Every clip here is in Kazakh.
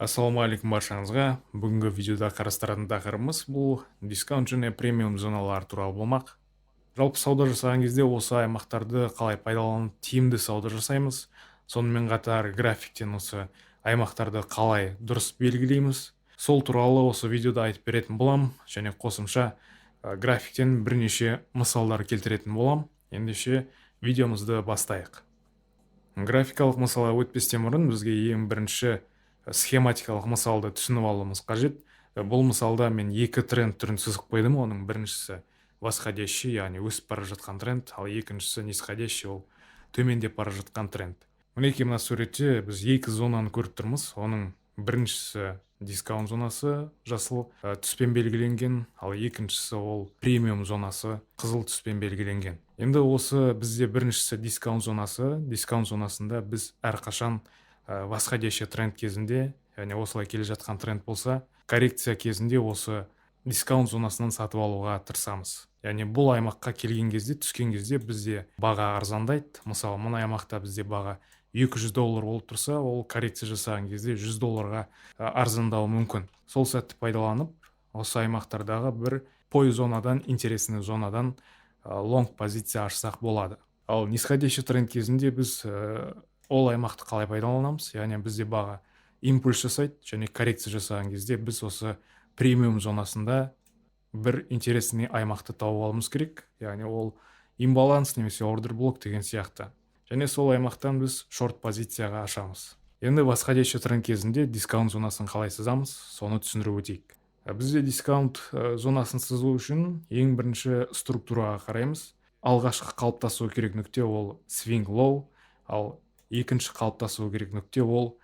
Ассалаумағалейкум баршаңызға. Бүгінгі видеода қарастыратын тақырыбымыз бұл дискаунт және премиум зоналар туралы болмақ. Жалпы сауда жасаған кезде осы аймақтарды қалай пайдаланып, тиімді сауда жасаймыз, сонымен қатар графиктен осы аймақтарды қалай дұрыс белгілейміз, сол туралы осы видеода айтып беретін болам және қосымша графиктен бірнеше мысалдар келтіретін болам. Ендеше видеомызды бастайық. Графикалық мысалға өтпестен бұрын бізге ең бірінші схематикалық мысалды түсініп алуымыз қажет. Бұл мысалда мен екі тренд түрін сызып қойдым. Оның біріншісі восходящий, яғни өсіп бара жатқан тренд, ал екіншісі нисходящий, ол төмендеп бара жатқан тренд. Мінекей, мына суретте біз екі зонаны көріп тұрмыз. Оның біріншісі дискаунт зонасы, жасыл түспен белгіленген, ал екіншісі ол премиум зонасы, қызыл түспен белгіленген. Енді осы бізде біріншісі дискаунт зонасы. Дискаунт зонасында біз әрқашан восходящий тренд кезінде, яғни осылай келе жатқан тренд болса, коррекция кезінде осы дискаунт зонасынан сатып алуға тырысамыз. Яғни бұл аймаққа келген кезде, түскен кезде бізде баға арзандайды. Мысалы, мына аймақта бізде баға 200 доллар болып тұрса, ол коррекция жасаған кезде 100 долларға арзандауы мүмкін. Сол сәтті пайдаланып, осы аймақтардағы бір POI зонадан, интересный зонадан лонг позиция ашсақ болады. Ал нисходящий тренд кезінде біз ол аймақты қалай пайдаланамыз? Яғни бізде баға импульс жасайды және коррекция жасаған кезде біз осы премиум зонасында бір интересный аймақты тауып алуымыз керек, яғни ол имбаланс немесе ордер блок деген сияқты, және сол аймақтан біз шорт позицияға ашамыз. Енді восходящий тренд кезінде дискаунт зонасын қалай сызамыз, соны түсіндіріп өтейік. Бізде дискаунт зонасын сызу үшін ең бірінші структураға қараймыз. Алғашқы қалыптасуы керек нүкте ол swing low, ал екінші қалыптасуы керек нүкте ол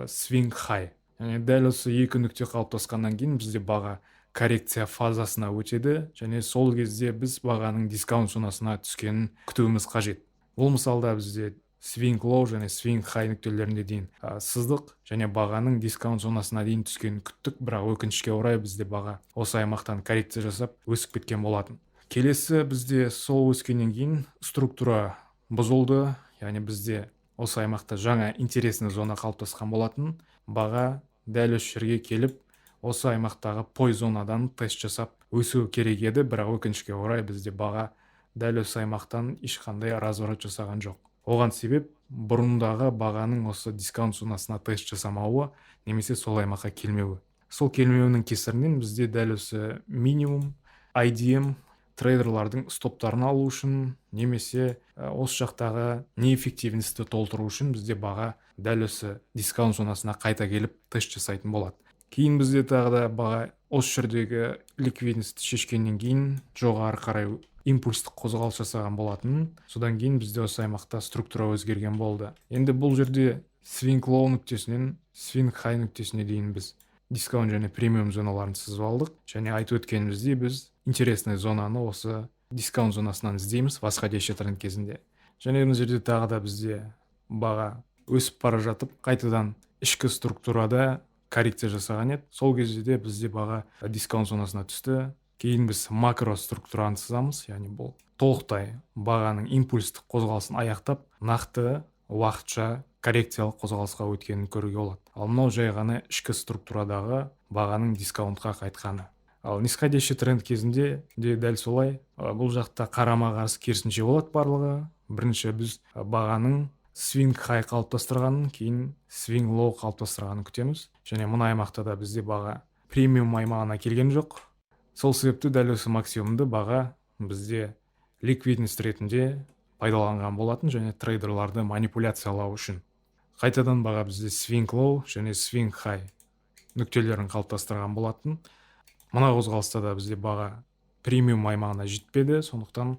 swing high. Яғни дәл осы екі нүкте қалыптасқаннан кейін бізде баға коррекция фазасына өтеді және сол кезде біз бағаның дискаунт зонасына түскенін күтуіміз қажет. Бұл мысалда бізде swing low және swing high нүктелеріне дейін сыздық және бағаның дискаунт зонасына дейін түскенін күттік, бірақ өкінішке орай бізде баға осы аймақтан коррекция жасап, өсіп кеткен болатын. Келесі бізде сол өскеннен кейін структура бұзылды, яғни бізде осы аймақта жаңа интересный зона қалыптасқан болатын. Баға дәл осы жерге келіп, осы аймақтағы POI зонадан тест жасап өсу керек еді, бірақ өкінішке орай бізде баға дәл осы аймақтан ешқандай разворот жасаған жоқ. Оған себеп бұрындағы бағаның осы дискаунт зонасына тест жасамауы немесе сол аймаққа келмеуі. Сол келмеуінің кесірінен бізде дәл осы минимум IDM трейдерлардың стоптарын алу үшін немесе осы жақтағы неэффективностьті толтыру үшін бізде баға дәл осы дискаунт зонасына қайта келіп, тест жасайтын болады. Кейін бізде тағы да баға осы жердегі ликвидностьті шешкеннен кейін жоғары қарай импульстік қозғалыс жасаған болатын. Содан кейін бізде осы аймақта структура өзгерген болды. Енді бұл жерде swing low нүктесінен swing high нүктесіне дейін біз дискаунт және премиум зоналарын сызып алдық және айтып өткеніміздей, біз интересный зонаны осы дискаунт зонасынан іздейміз восходящий тренд кезінде. Және мына жерде тағы да бізде баға өсіп бара жатып, қайтадан ішкі структурада коррекция жасаған еді. Сол кезде де бізде баға дискаунт зонасына түсті. Кейін біз макро структураны сызамыз, яғни бұл толықтай бағаның импульстік қозғалысын аяқтап, нақты уақытша коррекциялық қозғалысқа өткенін көруге болады. Ал мынау жай ғана ішкі структурадағы бағаның дискаунтқа қайтқаны. Ал нисходящий тренд кезінде де дәл солай. Бұл жақта қарама қарсы, керісінше болады барлығы. Бірінші біз бағаның swing high қалыптастырғанын, кейін swing low қалыптастырғанын күтеміз. Және мына аймақта да бізде баға премиум аймағына келген жоқ. Сол себепті дәл осы максимумды баға бізде ликвидность ретінде пайдаланған болатын және трейдерларды манипуляциялау үшін. Қайтадан баға бізде swing low және swing high нүктелерін қалыптастырған болатын. Мына қозғалыста да бізде баға премиум аймағына жетпеді, сондықтан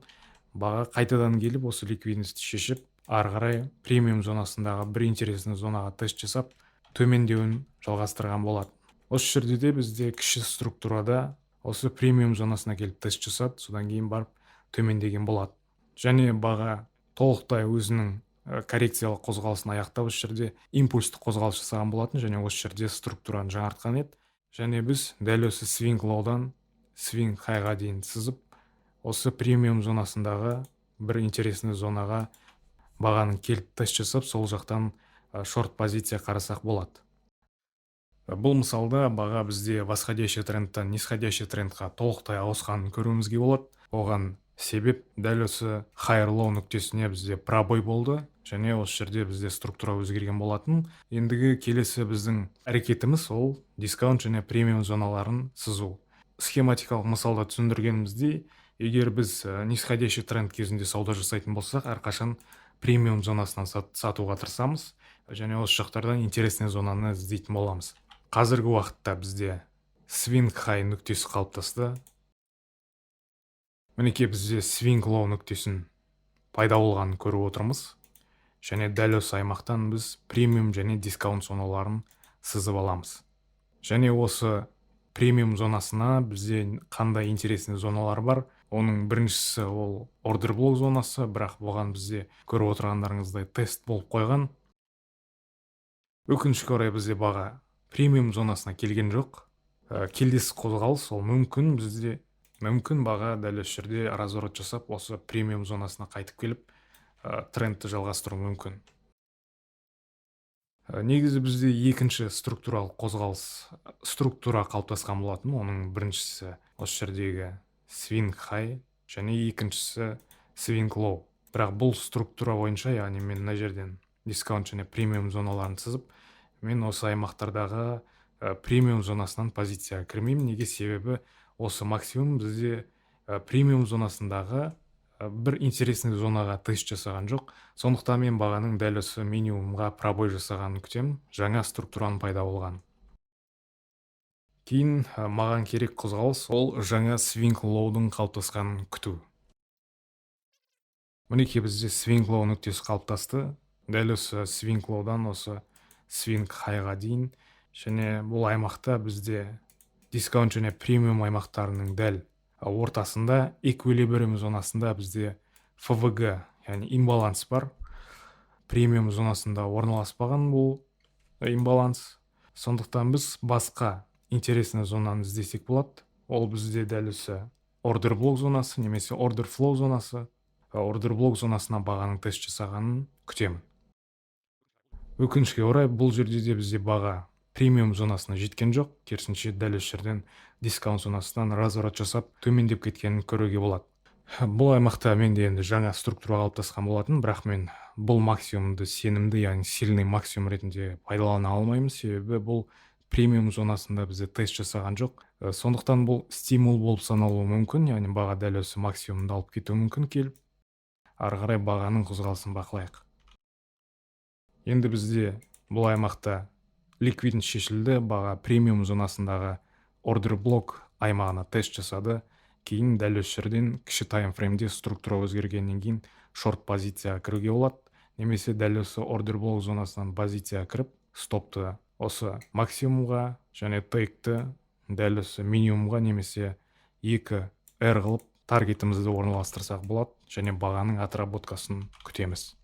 баға қайтадан келіп, осы ликвидностьті шешіп, ары қарай премиум зонасындағы бір интересный зонаға тест жасап, төмендеуін жалғастырған болатын. Осы жерде де бізде кіші структурада осы премиум зонасына келіп тест жасады, содан кейін барып төмендеген болады. Және баға толықтай өзінің коррекциялық қозғалысын аяқтап, осы жерде импульстік қозғалыс жасаған болатын және осы жерде структураны жаңартқан еді. Және біз дәл осы swing low дан swing high ға дейін сызып, осы премиум зонасындағы бір интересный зонаға бағаның келіп тест жасап, сол жақтан шорт позиция қарасақ болады. Бұл мысалда баға бізде восходящий трендтен нисходящий трендқа толықтай ауысқанын көруімізге болады. Оған себеп дәл осы higher low нүктесіне бізде пробой болды және осы жерде бізде структура өзгерген болатын. Ендігі келесі біздің әрекетіміз ол дискаунт және премиум зоналарын сызу. Схематикалық мысалда түсіндіргеніміздей, егер біз нисходящий тренд кезінде сауда жасайтын болсақ, әрқашан премиум зонасынан сатуға тырысамыз және осы жақтардан интересный зонаны іздейтін боламыз. Қазіргі уақытта бізде swing high нүктесі қалыптасты. Мінекей, бізде swing low нүктесін пайда болғанын көріп отырмыз және дәл осы аймақтан біз премиум және дискаунт зоналарын сызып аламыз. Және осы премиум зонасына бізде қандай интересный зоналар бар? Оның біріншісі ол ордер блок зонасы, бірақ бұған бізде, көріп отырғандарыңыздай, тест болып қойған. Өкінішке орай, бізде баға премиум зонасына келген жоқ. Келесі қозғалыс ол мүмкін, бізде мүмкін баға дәл осы жерде разворот жасап, осы премиум зонасына қайтып келіп, трендті жалғастыруы мүмкін. Негізі бізде екінші структуралық қозғалыс, структура қалыптасқан болатын. Оның біріншісі осы жердегі swing high және екіншісі swing low. Бірақ бұл структура бойынша, яғни мен мына жерден дискаунт және премиум зоналарын сызып, мен осы аймақтардағы премиум зонасынан позицияға кірмеймін. Неге? Себебі осы максимум бізде премиум зонасындағы бір интересный зонаға тест жасаған жоқ. Сондықтан мен бағаның дәл осы минимумға пробой жасағанын күтемін, жаңа структураның пайда болғанын. Кейін маған керек қозғалыс ол жаңа swing low-дың қалыптасқанын күту. Мінекей, бізде swing low нүктесі қалыптасты дәл осы swing low-дан осы swing high-ға дейін. Және бұл аймақта бізде дискаунт және премиум аймақтарының дәл ортасында, эквилибриум зонасында бізде FVG, яғни имбаланс бар. Премиум зонасында орналаспаған бұл имбаланс. Сондықтан біз басқа интересный зонаны іздесек болады. Ол бізде дәл осы ордер блок зонасы немесе ордер флоу зонасы. Ордер блок зонасына бағаның тест жасағанын күтемін. Өкінішке орай, бұл жерде де бізде баға премиум зонасына жеткен жоқ, керісінше дәл осы жерден дискаунт зонасынан разворот жасап, төмендеп кеткенін көруге болады. Бұл аймақта менде енді жаңа структура қалыптасқан болатын, бірақ мен бұл максимумды сенімді, яғни сильный максимум ретінде пайдалана алмаймын, себебі бұл премиум зонасында бізде тест жасаған жоқ. Сондықтан бұл стимул болып саналуы мүмкін, яғни баға дәл осы максимумды алып кетуі мүмкін келіп. Ары қарай бағаның қозғалысын бақылайық. Енді бізде бұл аймақта ликвидность шешілді, баға премиум зонасындағы ордер блок аймағына тест жасады. Кейін дәл осы жерден кіші таймфреймде структура өзгергеннен кейін шорт позицияға кіруге болады немесе дәл осы ордер блок зонасынан позицияға кіріп, стопты осы максимумға және тейкті дәл осы минимумға немесе 2 R қылып таргетімізді орналастырсақ болады және бағаның отработкасын күтеміз.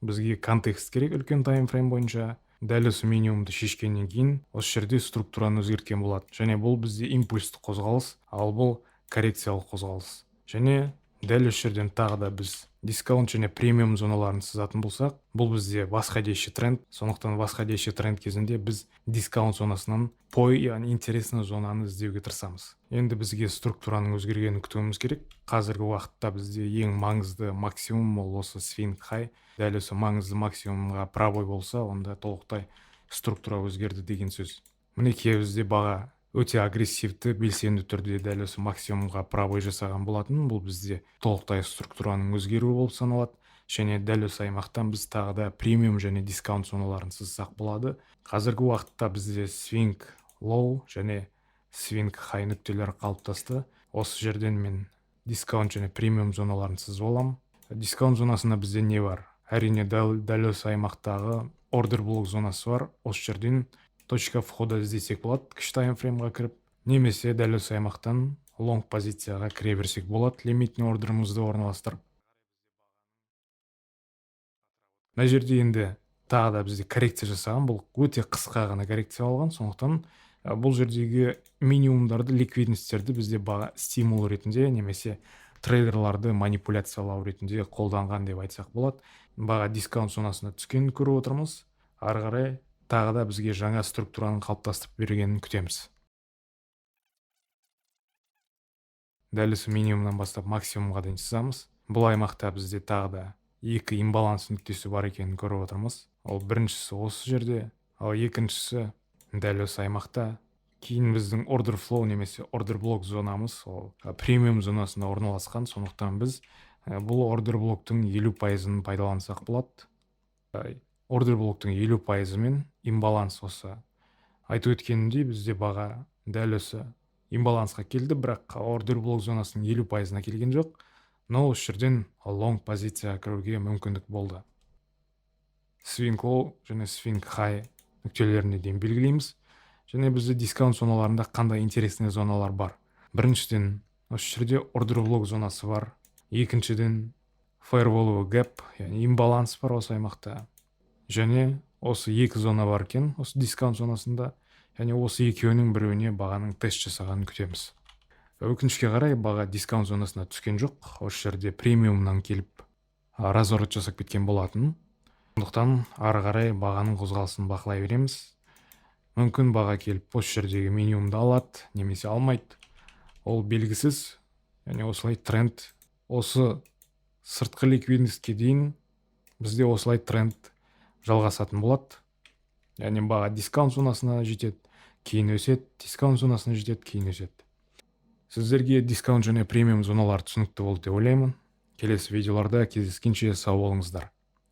Бізге контекст керек үлкен таймфрейм бойынша. Дәл осы минимумды шешкеннен кейін осы жерде структураны өзгерткен болады және бұл бізде импульстік қозғалыс, ал бұл коррекциялық қозғалыс. Және дәл осы жерден тағы да біз дискаунт және премиум зоналарын сызатын болсақ, бұл бізде восходящий тренд. Сондықтан восходящий тренд кезінде біз дискаунт зонасынан POI, яғни интересный зонаны іздеуге тырысамыз. Енді бізге структураның өзгергенін күтуіміз керек. Қазіргі уақытта бізде ең маңызды максимум ол осы swing high. Дәл осы маңызды максимумға пробой болса, онда толықтай структура өзгерді деген сөз. Мінекей, бізде баға өте агрессивті, белсенді түрде дәл осы максимумға пробой жасаған болатын. Бұл бізде толықтай структураның өзгеруі болып саналады және дәл осы аймақтан біз тағы да премиум және дискаунт зоналарын сызсақ болады. Қазіргі уақытта бізде swing low және swing high нүктелері қалыптасты. Осы жерден мен дискаунт және премиум зоналарын сызып аламын. Дискаунт зонасында бізде не бар? Әрине, дәл осы аймақтағы ордер блок зонасы бар. Осы жерден точка входа іздесек болады кіші таймфреймға кіріп немесе дәл осы аймақтан лонг позицияға кіре берсек болады, лимитный ордерімізді орналастырып. Мына жерде енді тағы да бізде коррекция жасаған. Бұл өте қысқа ғана коррекция болған, сондықтан бұл жердегі минимумдарды, ликвидностьтерді бізде баға стимул ретінде немесе Трейдерларды манипуляциялау ретінде қолданған деп айтсақ болады. Баға дискаунт зонасына түскенін көріп отырмыз. Ары қарай тағы да бізге жаңа структураның қалыптастырып бергенін күтеміз. Дәл осы минимумнан бастап максимумға дейін сызамыз. Бұл аймақта бізде тағы да екі имбаланс нүктесі бар екенін көріп отырмыз. Ол біріншісі осы жерде, ал екіншісі дәл осы аймақта. Кейін біздің order flow немесе order block зонамыз ол премиум зонасында орналасқан, сондықтан біз бұл order блоктың 50%-ын пайдалансақ болады. Order блоктың 50%-ымен имбаланс осы. Айтып өткенімдей, бізде баға дәл осы имбалансқа келді, бірақ order блок зонасының 50%-ына келген жоқ. Но осы жерден лонг позицияға кіруге мүмкіндік болды. Swing low және swing high нүктелеріне дейін белгілейміз. Және бізде дискаунт зоналарында қандай интересный зоналар бар? Біріншіден, осы жерде order блок зонасы бар. Екіншіден, fair value gap, яғни имбаланс бар осы аймақта. Және осы екі зона бар екен осы дискаунт зонасында. Және осы екеуінің біреуіне бағаның тест жасағанын күтеміз. Өкінішке қарай, баға дискаунт зонасына түскен жоқ. Осы жерде премиумнан келіп разворот жасап кеткен болатын. Сондықтан ары қарай бағаның қозғалысын бақылай береміз. Мүмкін, баға келіп осы жердегі минимумды алады немесе алмайды, ол белгісіз. Және осылай тренд осы сыртқы ликвидностьке дейін бізде осылай тренд жалғасатын болады. Яғни баға дискаунт зонасына жетеді, кейін өседі, дискаунт зонасына жетеді, кейін өседі. Сіздерге дискаунт және премиум зоналар түсінікті болды деп ойлаймын. Келесі видеоларда кездескенше сау болыңыздар.